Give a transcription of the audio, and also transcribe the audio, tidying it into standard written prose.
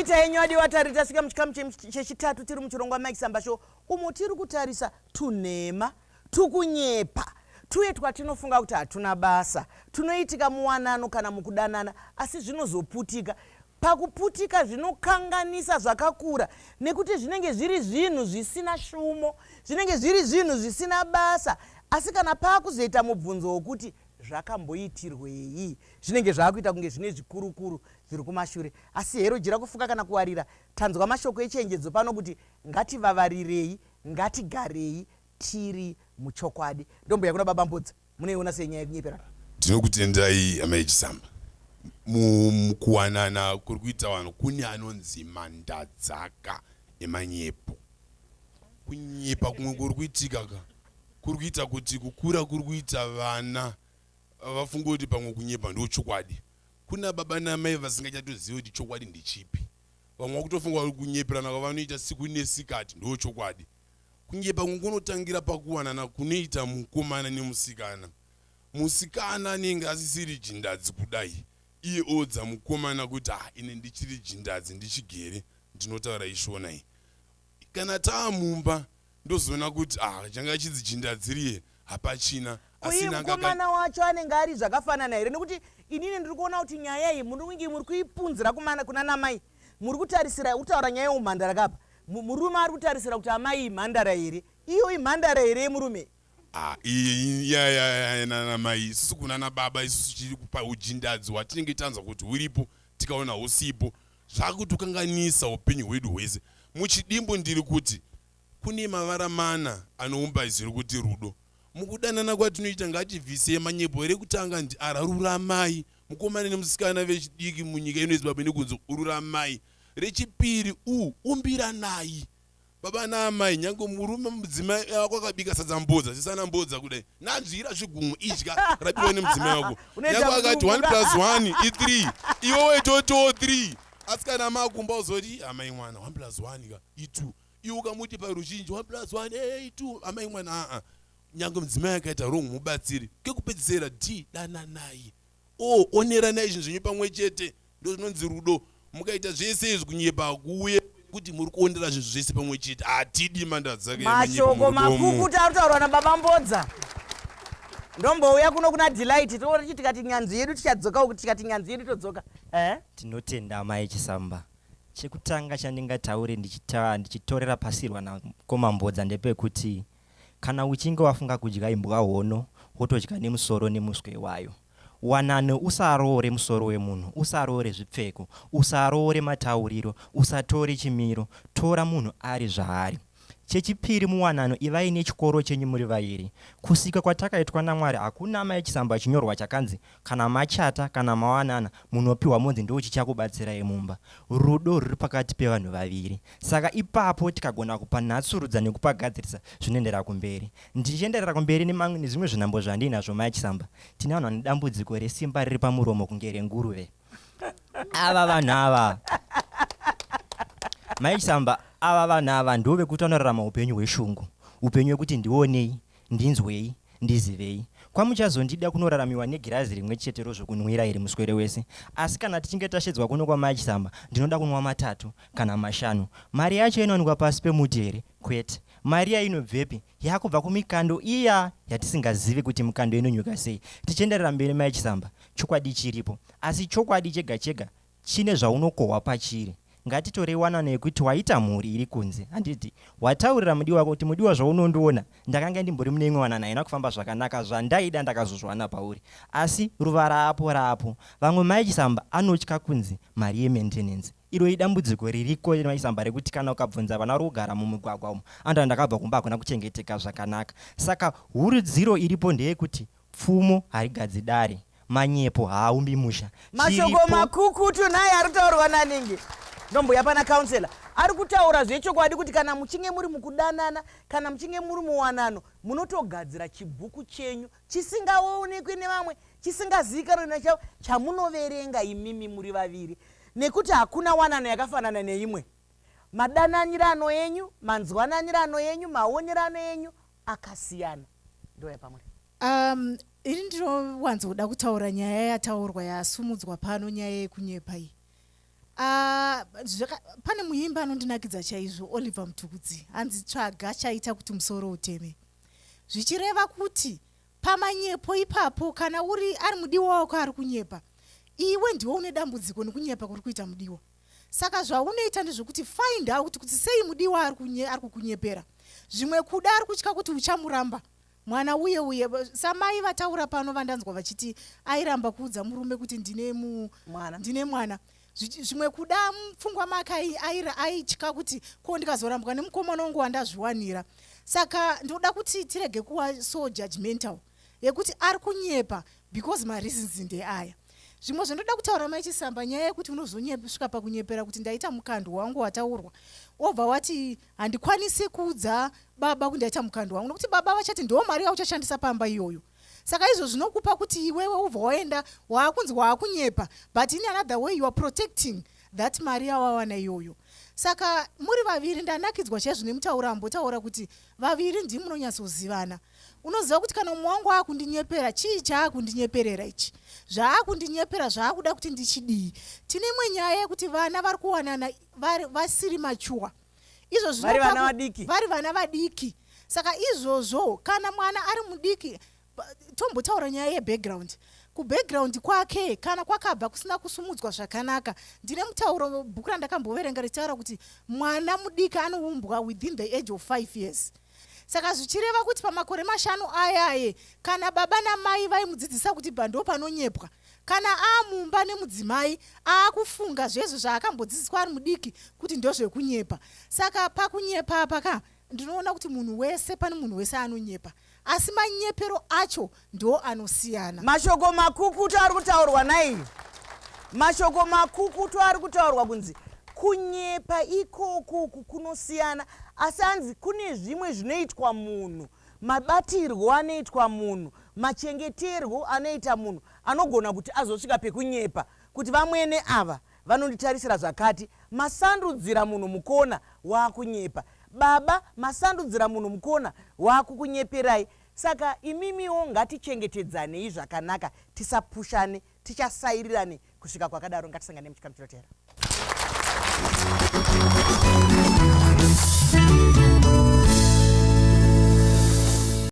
Maita henyu adiwa tari tasvika muchikamu chechitatu tiri muchirongwa Mike Samba Show umo tiri kutarisa tunhema tukunyepa tuye twatinofunga kuti hatuna basa tunoitika muwanano kana mukudanana asi zvinozoputika Pakuputika zvinokanganisa zvakakura nekuti zvinenge zviri zvinhu zvisina shumo, zvinenge zviri zvinhu zvisina basa. Asi kana pakuzoita mubvunzo wokuti zvakamboitirwei, zvinenge zvakuita kunge zvine zvikurukuru zviri kumashure. Asi hero jira kufuka kana kuwarira, tanzwa mashoko echenjedzo pano kuti ngativavarirei, ngatigarei tiri muchokwadi. Ndomboya kuna Baba Mbodza. Munoiona sei nyaya yekunyeperana? Tinokutendai amai Chisamba. Mukuwanana kuri kuita vanhu kune anonzi mandadzaka emanyepo. Kunyepa kumwe kuri kuitika ka kuri kuita kuti kukura kuri kuita vana vafunge kuti pamwe kunyepa ndo chokwadi. Kuna baba namai vasingachatozivi kuti chokwadi ndechipi. Vamwe vakutofunga kuti kunyeperana kwavanoita siku nesikati ndo chokwadi. Kunyepa kunotangira pakuwanana kunoita mukomana nemusikana. Musikana anenge asisiri jindadzi kudai, iye oudza mukomana kuti ah ini ndichiri jindadzi ndichigere ndinotaura iShona iyi. Kana taamumba ndozoona kuti ah changa chinzi jindadzi riye hapachina. Ko iye mukomana wacho anenge ari zvakafanana here nekuti inini ndiri kuona kuti nyaya iyi munenge muri kuipunzira kunana mai muri kutarisira kutaura nyaya yeumhandara kapa Murume ari kutarisira kuti amai imhandara here? Iyo imhandara here yemurume? Ah, iyi nyaya yanamai isusu kunana baba isusu chiri kupa ujindadzi hwatinenge tanzwa kuti huripo tikaona husipo zvakutokanganisa upenyu hwedu hwese. Muchidimbu ndiri kuti kune mavara mana anoumba izwi rekuti rudo. Mukudanana kwatinoita ngatibvisei manyepo. Rekutanga ndi R, ruramai. Mukomana nemusikana vechidiki munyika ino yeZimbabwe nekunze ruramai. Rechipiri, u umbiranai. Baba naamai, nyange murume mudzimai wako akabika sadza mbodza, sisana mbodza kudai, nanzvira zvigumwe idya rabikwa nemudzimai wako. Nyange akati 1 plus 1 i3, iwe waitotiwo 3. Asi kana makumba uzoti amai mwana 1 plus 1 ka i2. Iwe ukamuti paruzhinji 1 plus 1 eh i2 amai mwana aa. Nyange mudzimai akaita wrong mubatsiri. Kekupedzisira D dananai. O oneranai zvinhu zvenyu pamwe chete. Ndozvinonzi rudo. Mukaita zvese izvi kunyepa hakuuye kuti muri kuondera zvinhu zvese pamwe chete. Hatidi mandadzaka yemanyepo Mashoko murudo umu. makukutu ari kutaurwa nababa Mbodza. Ndombouya kuno kuna Delight toona tikati nyanzvi yedu tichadzoka uku tikati nyanzvi yedu todzoka. Eh? Tinotenda amai Chisamba. Chekutanga chandingataure ndichita ndichitorera pasirwa namkoma Mbodza ndepekuti kana uchinge wafunga kudya imbwa hono wotodya nemusoro nemuswe wayo. Wanano usaroore musoro wemunhu, usaroore zvipfeko, usaroore matauriro, usatore chimiro, tora munhu ari zvaari. Chechipiri muwanano ivai nechikoro chenyu muri vairi. Kusika kwatakaitwa naMwari hakuna mai chisamba chinyorwa chakanzi kana machata kana mawanana munopiwa monzi ndochichakubatsirai mumba. Rudo ruri pakati pevanhu vaviri. Saka ipapo tikagona kupanatsurudza nekupagadzirisa zvinoenderera kumberi. Ndichienderera kumberi nezvimwe zvinhambo zvandiinazvo Mai Chisamba, tine vanhu vane dambudziko resimba riri pamuromo kunge renguruve. Ava vanhu ava Mai Chisamba, ava vanhu ava ndivo vekuti vanorarama upenyu hweshungu, upenyu hwekuti ndionei, ndinzwei, ndizivei. Kwamuchazondida kunoraramiwa negirazi rimwe chete rozvokunwira iri muswere wese. Asi kana tichinge tashedzwa kuno kwaMai Chisamba, ndinoda kunwa matatu kana mashanu. Mari yacho inowanikwa pasi pemuti here? Kwete. Mari iya inobvepi? Yakubva kumikando iya yatisingazivi kuti mikando inonyuka sei. Tichienderera mberi Mai Chisamba, chokwadi chiripo. Asi chokwadi chega chega chine zvaunokohwa pachiri. Ngatitorei wanano yekuti waita mhuri iri kunze, handiti? Wataurira mudiwa wako kuti mudiwa zvaunondiona ndakanga ndimbori mune imwe wanano haina kufamba zvakanaka zvandaida ndakazozviwana pauri. Asi ruva raapo raapo. Vamwe Mai Chisamba anotya kunzi mari yemaintenance. Iro idambudziko ririko maisamba rekuti kana ukabvunza vana vari kugara mumigwagwa umu anotaura ndakabva kumba hakuna kuchengeteka zvakanaka. Saka hurudziro iripo ndeyekuti pfumo harigadzi dare, manyepo haaumbi musha. Mashoko Chiripo makukutu nhai ari kutaurwa naningi. Ndomboya pana councillor. Ari kutaura zvechokwadi kuti kana muchinge muri mukudanana, kana muchinge muri muwanano, munotogadzira chibhuku chenyu chisingaonekwi nevamwe, chisingazivikanwe nacho chamunoverenga imimi muri vaviri nekuti hakuna wanano yakafanana neimwe. Madananirano enyu, manzwananirano enyu, maonerano enyu akasiyana. Ndouya pamuri. Um, ini ndinowanzoda kutaura nyaya yataurwa yasumudzwa pano nyaya yekunyepa iyi. Ah, pane muimbi anondinakidza chaizvo, Oliver Mutukudzi, hanzi tsvaga chaita kuti musoro uteme, zvichireva kuti pamanyepo ipapo, kana uri ari mudiwa wako ari kunyepa, iwe ndiwe une dambudziko nekunyepa kuri kuita mudiwa. Saka zvaunoita ndezvekuti find out kuti sei mudiwa ari kukunyepera. Zvimwe kuda ari kutya kuti uchamuramba mwana uye uye samai vataura pano vandanzwa vachiti airamba kuudza murume kuti ndine Mwana. Ndine mwana. Zvimwe kuda mupfungwa make aitya kuti ko ndikazorambwa nemukomana wangu wandazviwanira. Saka ndoda kuti tirege kuva so judgmental yekuti ari kunyepa because mareasons ndeaya. Zvimwe zvandoda kutaura, Mai Chisamba, nyaya yekuti unozosvika pakunyepera kuti ndaita mukando wangu wataurwa, wobva wati handikwanisi kuudza baba kuti ndaita mukando wangu, nokuti baba vachati ndo mari yauchashandisa pamba iyoyo. Saka izvo zvinokupa kuti iwewe ubva waenda waakunzi waakunyepa, but in another way you are protecting that mari yawawana iyoyo. Saka muri vaviri, ndanakidzwa chaizvo nemutauro ambotaura kuti vaviri ndii munonyatsozivana. Unoziva kuti kana umwe wangu aakundinyepera, chii chaakundinyeperera ichi, zvaakundinyepera, zvaakuda kuti ndichidii. Tine imwe nyaya yekuti vana vari kuwanana vasiri machuwa izvo vari vana vadiki. Vari vana vadiki. Saka izvozvo, kana mwana ari mudiki, tombotaura nyaya yebackground, kubackground kwake kana kwakabva kusina kusumudzwa zvakanaka. Ndine mutauro, bhuku randakamboverenga richitaura kuti mwana mudiki anoumbwa within the age of 5 years. Saka zvichireva kuti pamakore 5 ayaye, kana baba namai vaimudzidzisa kuti ndo panonyepwa, kana aamumba nemudzimai, aakufunga zvezvo zvaakambodzidziswa ari mudiki kuti ndozvekunyepa. Saka pakunyepa apa ka, ndinoona kuti munhu wese, pane munhu wese anonyepa, asi manyepero acho ndo anosiyana. Mashoko makukutu ari kutaurwa nai, mashoko makukutu ari kutaurwa kunzi kunyepa ikokuku kunosiyana, asi hanzi kune zvimwe zvinoitwa munhu, mabatirwo anoitwa munhu, machengeterwo anoita munhu anogona kuti azosvika pekunyepa kuti vamwene ava vanonditarisira zvakati. Masandudzira munhu mukona, waakunyepa. Baba, masandudzira munhu mukona, waakukunyeperai. Saka imimiwo ngatichengetedzanei zvakanaka, tisapushane, tichasairirane kusvika kwakadaro. Ngatisangane muchikamu chinotera.